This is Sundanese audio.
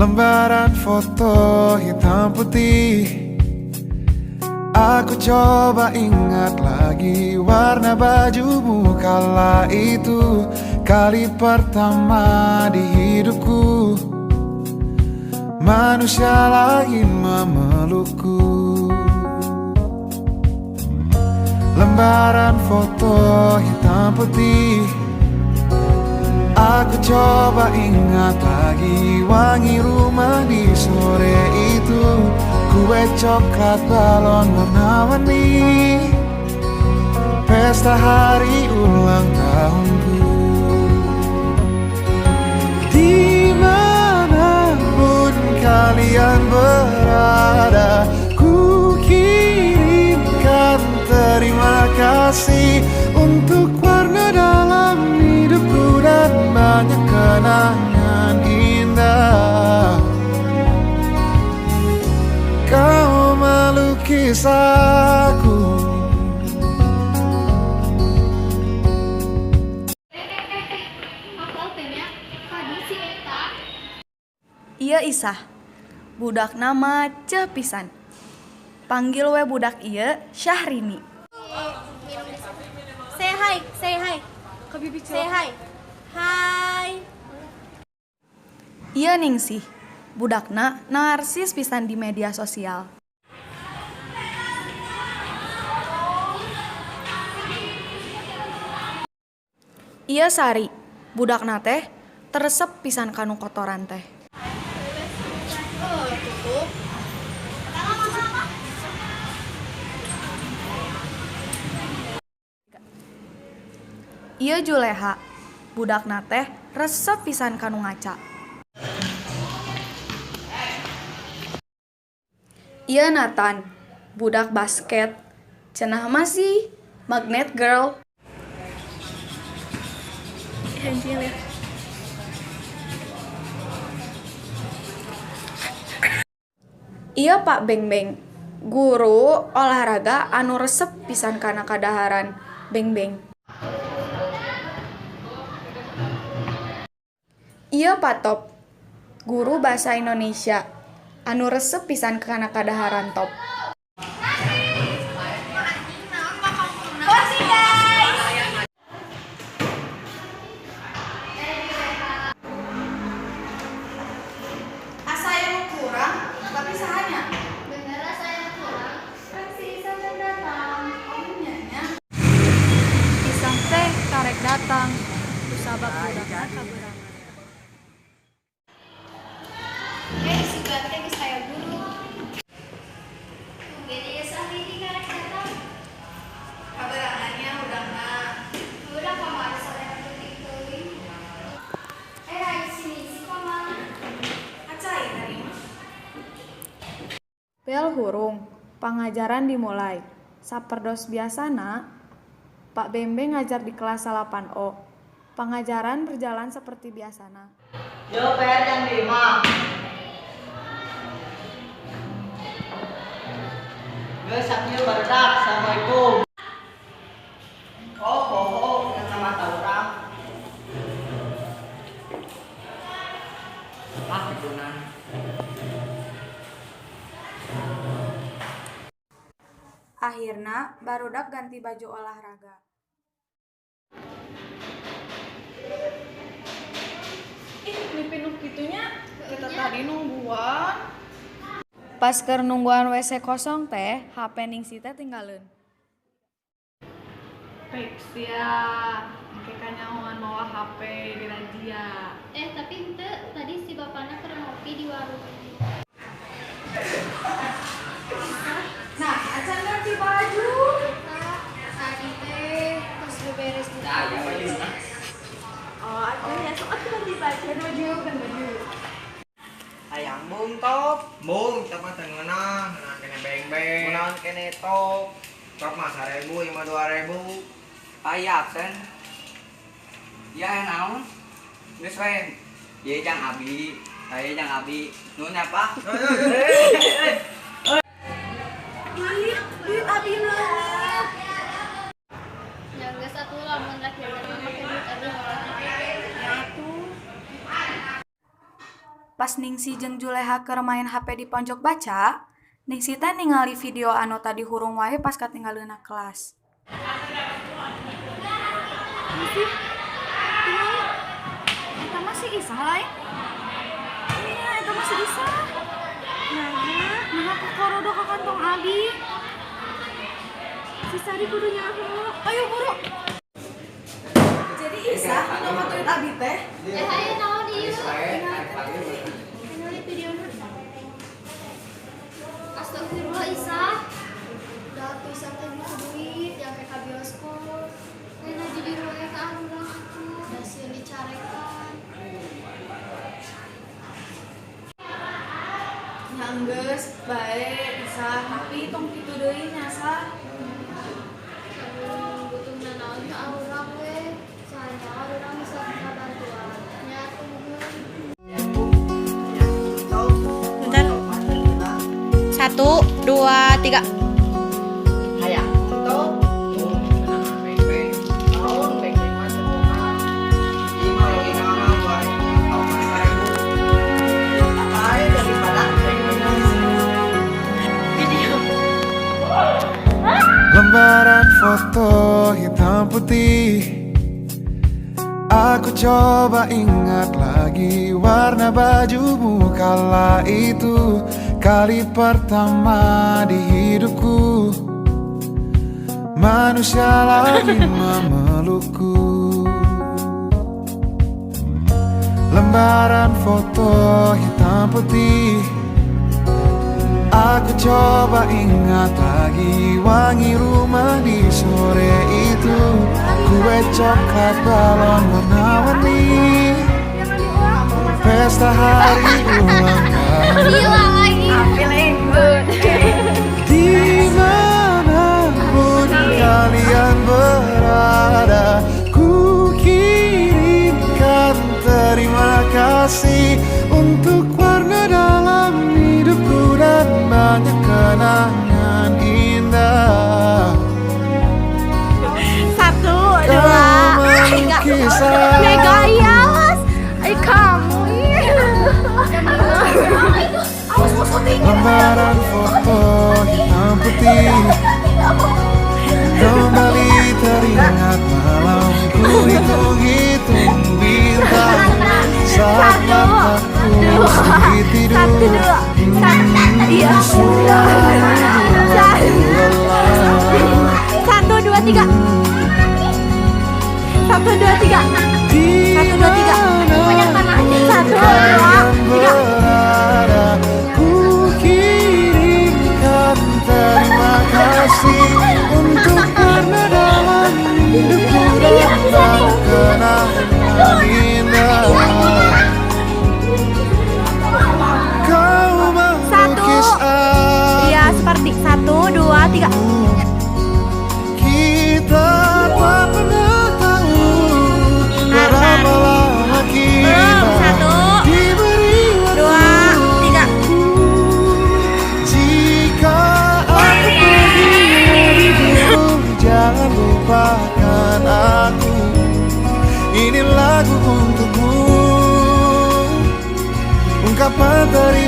Lembaran foto hitam putih. Aku coba ingat lagi warna bajumu kala itu. Kali pertama di hidupku manusia lain memelukku. Lembaran foto hitam putih. Aku coba ingat lagi wangi rumah di sore itu. Kue coklat, balon warna-warni, pesta hari ulang tahunku. Dimanapun kalian berada, ku kirimkan terima kasih untuk warna dalam hidupku dan banyak kenangan indah. Kau melukis aku. Eh eh eh eh, apal teh nya? Tadi si eta. Ieu Isah, budakna maceh pisan. Panggil we budak ieu Syahrini. Say hi, say hi. Say hi. Hi. Ieu Ningsih, budakna narsis pisan di media sosial. Ieu Sari, budakna teh teu resep pisan kanu kotoran teh. Oh, tutup. Ieu Juleha, budakna teh resep pisan kanu ngaca. Ieu Nathan, budak basket. Cenah mah sih magnet girl. Ieu Pak Bengbeng, guru olahraga anu resep pisan kana kadaharan bengbeng. Ieu Pak Top, guru basa Indonesia anu resep pisan kana kadaharan top. Posing, guys. Asa yang kurang, tapi sahanya. Bener asa yang kurang. Kan si Isa can datang. Oh nya nya. Isah teh karek datang. Kusabab budakna kabeurangan. Eh, si teh geus aya guru. Tumben ieu Syahrini karek datang. Kabeurangan nya budakna. Udah kamari sore peuting teuing. Eh, ai si Ningsih kamana? Acai tadi mah. Bel hurung, pangajaran dimulai. Saperdos biasana, Pak Bembeng ngajar di kelas 8O. Pangajaran berjalan seperti biasana. Yo, PR yang 5. Geus sakieu, barudak. Assalamualaikum. Oh, poho kacamata urang. Ah, pikunan. Akhirna barudak ganti baju olahraga. Ih, mimpi nu kitu nya, kita tadi nungguan. Pas keur nungguan WC kosong teh, HP Ningsih teh tinggaleun. Fix ya, engke kanyahoan mawa HP dirazia. Eh, tapi henteu, tadi si bapana keur ngopi di warung. Nah, acan ganti baju. Tadi teh terus beberes buku. Oh, atuh ya, sok atuh ganti baju. Ganti baju, ganti baju. Hayang mung top. Mung, top mah teu ngeunah, ngeunah keneh beng-beng. Kunaon keneh top? Top mah 1000, ieu mah 2000. Aya absen. Ya naon? Geus we. Ieu jang abi, aya jang abi. Nuhun ya, Pak. Ih, duit abi mah. Ya geus atuh, lamun rek jajan mah make duit abi heula. Ya atuh. Pas Pas Ningsih jeung Juleha keur main HP di pojok baca, Ningsih teh ningali video anu tadi hurung wae pas katinggaleunna kelas. Ningsih, tingali. Eta mah si Isah lain. Iya, eta mah si Isah. Nah, nah kokorodo ka kantong abi. Si Sari kudu nyaho. Ayo buru. Jadi Isah nu nyokot abi teh. Eh, ayo naon ieu? Tingali videona. Astagfirullah, Isah. Da atuh Isah teh butuh duit yang kayak ka bioskop. Lain jujur wae ka urang atuh. Da sieun dicarekan. Nya enggeus bae Isah, tapi tong kitu deui nya, Sah. Lamun butuh nanaon ka urang we. Soalnya urang bisa minta bantuan. Nya atuh nuhun. Bentar. Satu, dua, tiga. Hayang tuh. Tuh, ngeunah beng-beng. Naon beng-beng mah teu boga. Ieu mah logika mah 2000 atau 1000. Bae daripada beng-beng. Video. Lembaran foto hitam putih. Aku coba ingat lagi warna bajumu kala itu. Kali pertama di hidupku manusia lagi memelukku. Lembaran foto hitam putih. Aku coba ingat lagi wangi rumah di sore itu. Kue coklat balon warna-warni. Pesta hari ulang tahun. Gila lagi. Dimanapun kalian berada, ku kirimkan terima kasih untuk warna dalam hidupku dan banyak kenangan indah. Satu, Kau dua, tiga. melukis Mega aku. iya, Mas. Ay, kamu. Lembaran foto hitam putih. Kembali teringat malam ku hitung-hitung bintang saat mataku sulit tidur. Satu, dua, satu, iya. Satu, dua, tiga. Satu, dua, tiga. Satu, dua, tiga. Satu, dua, tiga. Berada, ku kirimkan terima kasih untuk warna dalam hidupku dan banyak kenangan indah. Kau melukis aku. Iya, seperti satu, dua, tiga. Kita tak pernah tahu berapa lama kita Belum, satu, diberi waktu. dua, tiga. Jika aku pergi lebih dulu, jangan lupakan aku. Ini lagu untukmu. Ungkapan terima